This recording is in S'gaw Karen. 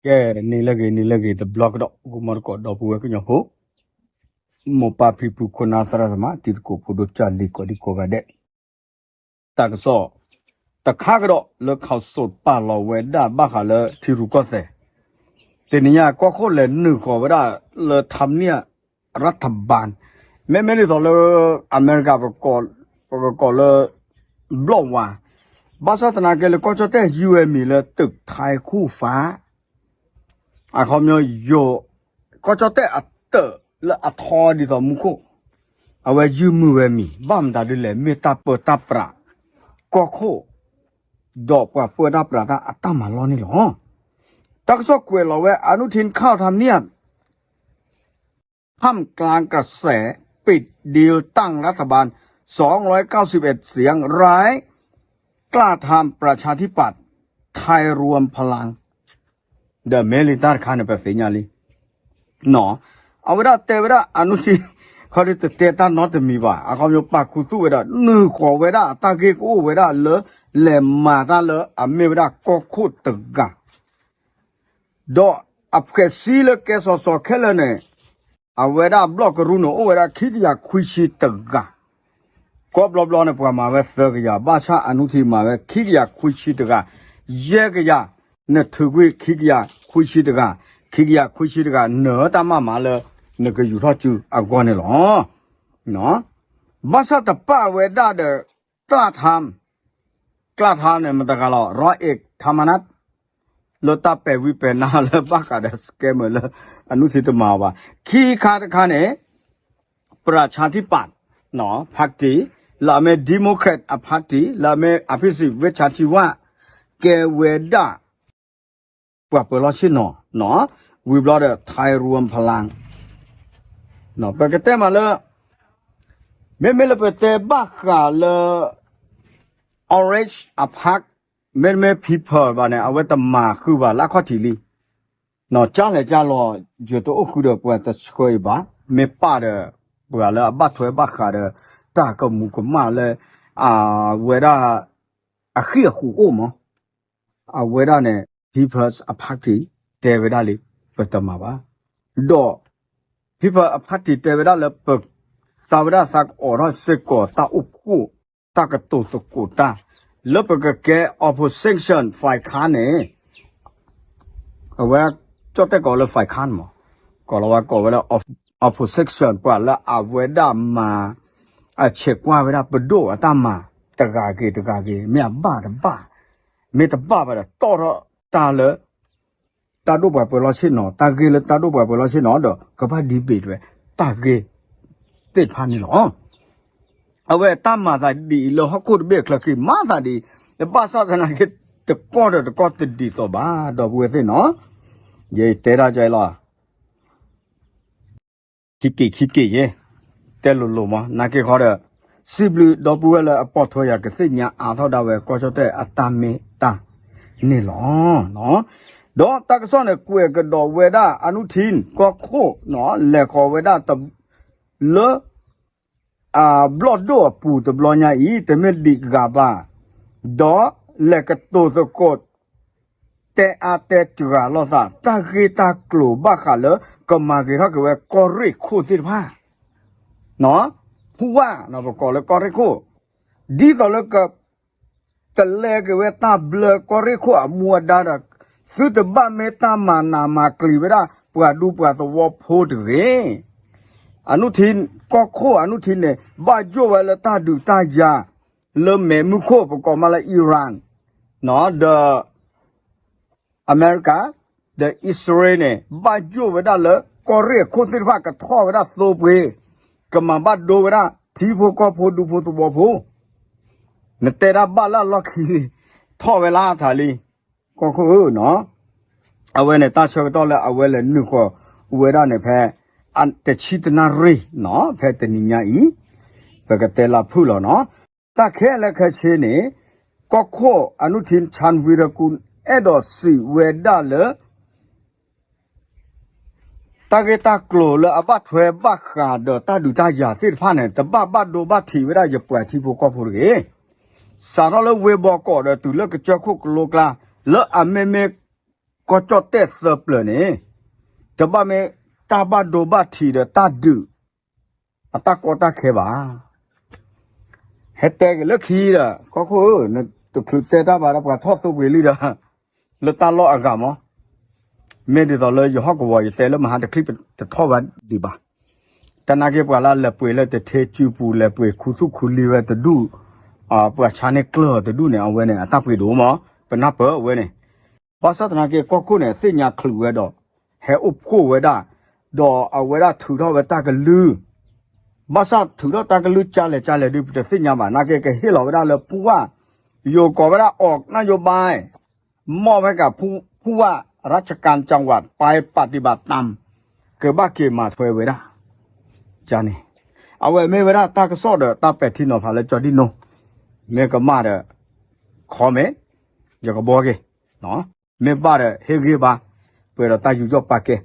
ကဲ, နံၤလၢအဂ့ၤ နံၤလၢအဂ့ၤ တဘျီကဒီး ဂီၤမီတကိး ဒီပုၢ်ဝဲၢ်ကညီဖိ မိၢ်ပၢ်ဖံဖု ခိၣ်နၢ်သရၣ်သမါ တံၤသကိးဖိဒိၣ် ကၢ်လံၤ ကိးဒံကိးဂၤဒဲး, တၢ်ကစီၣ်တခါကဒီး လၢ Khaosod ပာ်လီၤဝဲဒၣ်ဘၣ်ဃးလၢထံရူၢ်ကီၢ်သဲး, တနံၤညါကီၢ်ခိၣ်လဲၤနုာ်ဃီၤဝဲဒၣ်လၢ ထါမနံၣ် ရၣ်ထဘၢၣ်, မ့မ့ၢ်ဒ်သိးလၢ အမဲရကၤ ပကကိးလၢ ဘျီၣ်ဝါ, ဘၣ်ဆၣ်သနာ်က့လၢကီၢ်ကၠီၣ်တဲၣ် ယုၢ်ဝဲမံၤလၢ တုးထါခူၣ်ဖး အခီပညီ ယိၤ ကီၢ်ကၠီၣ်တဲၣ်အတၢးလၢအထီဒ်သိးမူခိၣ်, အဝဲယုၢ်မုာ်ဝဲမံၤ ဘၣ်မတၤဒ်လဲၣ် မ့ၢ်တၢ်ပၢတၢ်ပြး ကီၢ်ခိၣ် ဒီးပှၤပၢတၢ်ပြးတၢ်အတၢ်မၤလီၢ်န့ၣ်လီၤ. တၢ်ကစီၣ်ကွဲးလီၤဝဲ อนุทินเข้าทำเนียบ ท่ามกลางกระแสปิดดีลตั้งรัฐบาล สองร้อยเก้าสิบเอ็ดเสียง ไร้กล้าทำ ประชาธิปัตย์ ไทยรวมพลัง ဒီးမ့ၢ်လံတၢ်တခါန့ၣ် ပသ့ၣ်ညါလံ. အဝဲဒၣ်တဲဝဲဒၣ် အနုထံ ခီဒ်တတဲတၢ်နီတမံၤဘၣ် အခီပညီပာ်ခူသူၣ်ဝဲဒၣ် နုာ်ဃီၤဝဲဒၣ်အတၢ်ဂ့ၢ်ကအိၣ်ဝဲဒၣ်လၢ လဲၤမၤတၢ်လၢအမ့ၢ်ဝဲဒၣ်ကီၢ်ခိၣ်တဂၤ ဒီးအဖှဲးစံလၢကဲစီၤစီၤခဲလၢာ်န့ၣ် အဝဲဒၣ်ဘျီၣ်ကရူၢ်န့ၣ် အိၣ်ဝဲဒၣ်ခံကယၤခွံဆံတဂၤ, ကီၢ်ဘျီဘျီန့ၣ် ပှၤမၤဝဲသၢကယၤ ဘၣ်ဆၣ်အနုထံမၤဝဲခံကယၤခွံဆံတဂၤ, ယဲၢ်ကယၤ, နထုးကွံာ်ခံကယၤခွံဆံတဂၤ, ခံကယၤခွံဆံတဂၤ နၢၤတၢ်မၤမၤလၢ နကယူၤထီၣ်စုအဂီၢ်န့ၣ်လီၤ. ဘၣ်ဆၣ်တပာ်ဝဲဒၣ်ဒီး ကျၢၢ်ထါ ကျၢၢ်ထါန့ၣ် မတၤတဂၤလီၤ ร้อยเอกธรรมนัส လၢတၢ်ပဲာ်ဝံပဲာ်နါလၢဘၣ်ဃးဒီး scammer လၢအနုထံတမၤအီၤဘၣ်. ခံခါတခါန့ၣ် ประชาธิปัตย์ party လၢအမ့ၢ် Democrat အ party လၢအမ့ၢ် อภิสิทธิ์ เวชชาชีวะ ကဲဝဲဒၣ် ပှၤပၢၤလီၢ်ဆ့ၣ်နီၤ, ဝံၤဘျီဒီး ไทยรวมพลัง ပကတဲမးလၢ မ့မ့ၢ်လၢပတဲဘၣ်ဃးလၢ Orange အ party မ့တမ့ၢ် People ဘၣ်န့ၣ် အဝဲတမၤဃုာ်ဘၣ်လၢအခီၣ်ထံးလံ. ကၢ်လဲၤကၢ်လီၤ ယတအိၣ်ဃုာ်ဒီးပှၤတဆှၢအံၤဘၣ်, မ့ၢ်ပာ်ဒီး ပှၤလၢအဘၣ်ထွဲဘၣ်ဃးဒီး တၢ်ကမူးကမၣ်လၢ အဝဲဒၣ် အဃံၢ်အဃူးအိၣ်မး အဝဲဒၣ်န့ၣ် People's အ party တဲဝဲဒၣ်လံ ပတမၤဘၣ်. ဒီး People's အ party တဲဝဲဒၣ်လၢပ သးဝဲဒၣ်သးကအိးထီၣ်စ့ၢ်ကီးတၢ်အိၣ်ဖှိၣ် တၢ်ကတိၤသကိးတၢ် လၢပကကဲ opposition ฝ่ายค้าน န့ၣ် အဝဲ ကၠီၣ်တဲၣ်ကိးလၢ ฝ่ายค้าน မး ကိးလီၤဝဲကိးဝဲလၢ opposition ပှၤလၢအဝဲဒၣ်မၤ အဆဲးကွၢ်ဝဲဒၣ်ပဒိၣ်အတၢ်မၤ တဂၤဂ့ၤတဂၤဂ့ၤ မ့ၢ်အဘၣ်တဘၣ် မ့ၢ်တဘၣ်ဘၣ်ဒီး တီၣ်ထီၣ်တၢ်လၢ တၢ်ဒိၣ်ပှၤပၢၤလီၢ်ဆ့ၣ်နီၤ တၢ်ဂ့ၢ်လၢတၢ်ဒိၣ်ပှၤပၢၤလီၢ်ဆ့ၣ်နီၤဒီး ကဘၣ် debate ဝဲ တၢ်ဂ့ၢ်သ့ၣ်တဖၣ်န့ၣ်လီၤ. အဝဲတၢ်မၤသးဒ်အံၤလၢဟီၣ်ခိၣ်တဘ့ၣ်အချၢဃံ မၤသးဒ်အံၤ ဘၣ်ဆၣ်သနာ်က့ တကီၢ်ဒီးတကီၢ်တဒ်သိးဘၣ် ဒီပုၢ်ဝဲၢ်သ့ၣ်နီၤ, ယတဲဒၣ်ကလီၤ ခံက့ၤခံက့ၤယဲ, တဲလိၤလိၤမး နာ်က့ခီဒီး စံးဘျုးဒီပုၢ်ဝဲၢ်လၢအပိာ်ထွဲယၤ ကသ့ၣ်ညါအါထီၣ်ဒၣ်ဝဲ ကီၢ်ကၠီၣ်တဲၣ်အတၢ်မ့ၢ်တၢ်န့ၣ်လီၤ. ဒီးတၢ်ကစီၣ်န့ၣ် ကွဲးကဒီးဝဲဒၣ် အနုထံ ကီၢ်ခိၣ် လဲၤဃီၤဝဲဒၣ် လၢ အဘျီၣ်ဒိၣ်အပူၤတဘျီညါအံၤ တမ့ၢ်ဒံးဂၤဘၣ်, ဒီးလဲၤကတိၤသကိး တဲအါတဲစှၤလိာ်သး တၢ်ဂ့ၢ်တၢ်ကျိၤဘၣ်ဃးလၢ ကမၤဂ့ၤထီၣ်က့ၤဝဲကီၢ်ရ့ၣ်ခိၣ်သ့ၣ်တဖၣ်, ဖူဝါ ပကိးလၢကီၢ်ရ့ၣ်ခိၣ်, ဒ်သိးလၢက တလဲက့ၤဝဲတၢ်ဘျၢကီၢ်ရ့ၣ်ခိၣ်အမူအဒါဒီး သုတဘၣ်မ့ၢ်တၢ်မၤနးမၤကျံၤဝဲဒၣ် ပှၤဒူပှၤသဝီဖိတဂ့ၤ. အနုထံ ကီၢ်ခိၣ်အနုထံန့ၣ် ဘၣ်ယိၣ်ဝဲလၢတၢ်ဒုးတၢ်ယၤ လၢမဲးမုၢ်ခိၣ် ပကိးမးလၢ Iran ဒီး အမဲရကၤ ဒီးအံၣ်စရ့လးန့ၣ် ဘၣ်ယိၣ်ဝဲဒၣ်လၢ ကီၢ်ရ့ၣ်အခိၣ်သ့ၣ်တဖၣ်ကထီၣ်ဝဲဒၣ်သိပှ့ၤ, ကမၤဘၣ်ဒိဝဲဒၣ် ထံဖိကီၢ်ဖိဒူဖိသဝီဖိ, နတဲဒၣ်ဘၣ်လၢအလီၢ်ခံ ထီၣ်ဝဲလၢထးလံ, ကီၢ်ခိၣ်ဧၢနီၤ, အဝဲန့ၣ်တၢ်ဆၢကတီၢ်လၢအဝဲလဲၤနုာ်ဃီၤဝဲဒၣ်န့ၣ်ဖဲ တဆံတနၣ်ရံၣ်နီၤ ဖဲတနံၤညါအံၤ ပကတဲလၢဖုၣ်လီၤနီၤ. တၢ်ခဲလၢာ်ခဲဆ့န့ၣ် ကီၢ်ခိၣ်အနုထံ ဆၣ်ဝံရကူၣ် အဲၣ်ဒိးစံးဝဲဒၣ်လၢ တၢ်ဂ့ၢ်တၢ်ကျိၤလၢအဘၣ်ထွဲဘၣ်ဃးဒီးတၢ်ဒုးတၢ်ယၤသ့ၣ်တဖၣ်န့ၣ် တဘၣ်ဘၣ်ဒိဘၣ်ထံးဝဲဒၣ်ယပှၤထံဖိကီၢ်ဖိတဂ့ၤ. စးထီၣ်လၢဝ့ၢ်ဘီကီးဒီးတုၤလၢကစၢၢ်ခိၣ်ကလိကျါ လၢအမ့မ့ၢ် ကီၢ်ကၠီၣ်တဲၣ်သၢပျၢၤန့ၣ် တဘၣ်မ့ၢ်တၢ်ဘၣ်ဒိဘၣ်ထံးဒီးတၢ်ဒုး အတၢ်ကီတၢ်ခဲဘၣ်. ဟဲတဲက့ၤလၢခံဒီး ကီၢ်ခိၣ်ဧၢ, နတချုးတဲတၢ်ဘၣ်ဒီး ပှၤထီၣ်သိပှ့ၤလံဒီး လၢတၢ်လီၢ်အဂၤမး, မ့ၢ်ဒ်သိးလၢယဟီၣ်ကဝီၤ ယတဲလၢမဟါတချံၣ်တထီၣ်ဝဲဒံးဘၣ်. တနာ်က့ ပှၤလၢလဲၤပှ့ၤလၢတထ့စုပူၤ လဲၤပှ့ၤခူသူၣ်ခူလံဝဲတဒူၣ်, ပှၤဆါန့ၢ်ကျၢၢ်တဒူၣ်န့ၣ် အဝဲန့ၣ် အတၢ်ပှ့ၤဒိၣ်မး, ပနၢ်ပၢၢ်အဝဲန့ၣ်. ဘၣ်ဆၣ်သနာ်က့ ကီၢ်ခိၣ်န့ၣ် သ့ၣ်ညါချုးဝဲဒီး ဟဲအိၣ်ဖှိၣ်ဝဲဒၣ်, ဒီးအဝဲဒၣ်ထုးထီၣ်ဝဲတၢ်ကလုၢ်, ဘၣ်ဆၣ်ထုးထီၣ်တၢ်ကလုၢ်ကလဲၣ်ကလဲၣ်ဒုး ပတသ့ၣ်ညါဘၣ်. နာ်က့ ကဟ့ၣ်လီၤဝဲဒၣ်လၢဖူဝၣ်, ယိၤကိးဝဲဒၣ် ออกนโยบาย มอบให้กับผู้ว่าราชการจังหวัดไปปฏิบัติตาม ကဘၣ်က့ၤမၤထွဲဝဲဒၣ် န့ၣ်, အဝဲမ့ၢ်ဝဲဒၣ်တၢ်ကစီၣ်ဒီးတၢ်ပဲာ်ထံနီၤဖးလၢကၠီဒံၣ်နိ, မ့ၢ်ကမၣ်ဒီး comment ယကဘှီက့ၤ, မ့ၢ်ဘၣ်ဒီးဟ့ၣ်ဂံၢ်ဘါ, ပှဲၤဒီးတၢ်ယူးယီၣ်ပာ်ကဲ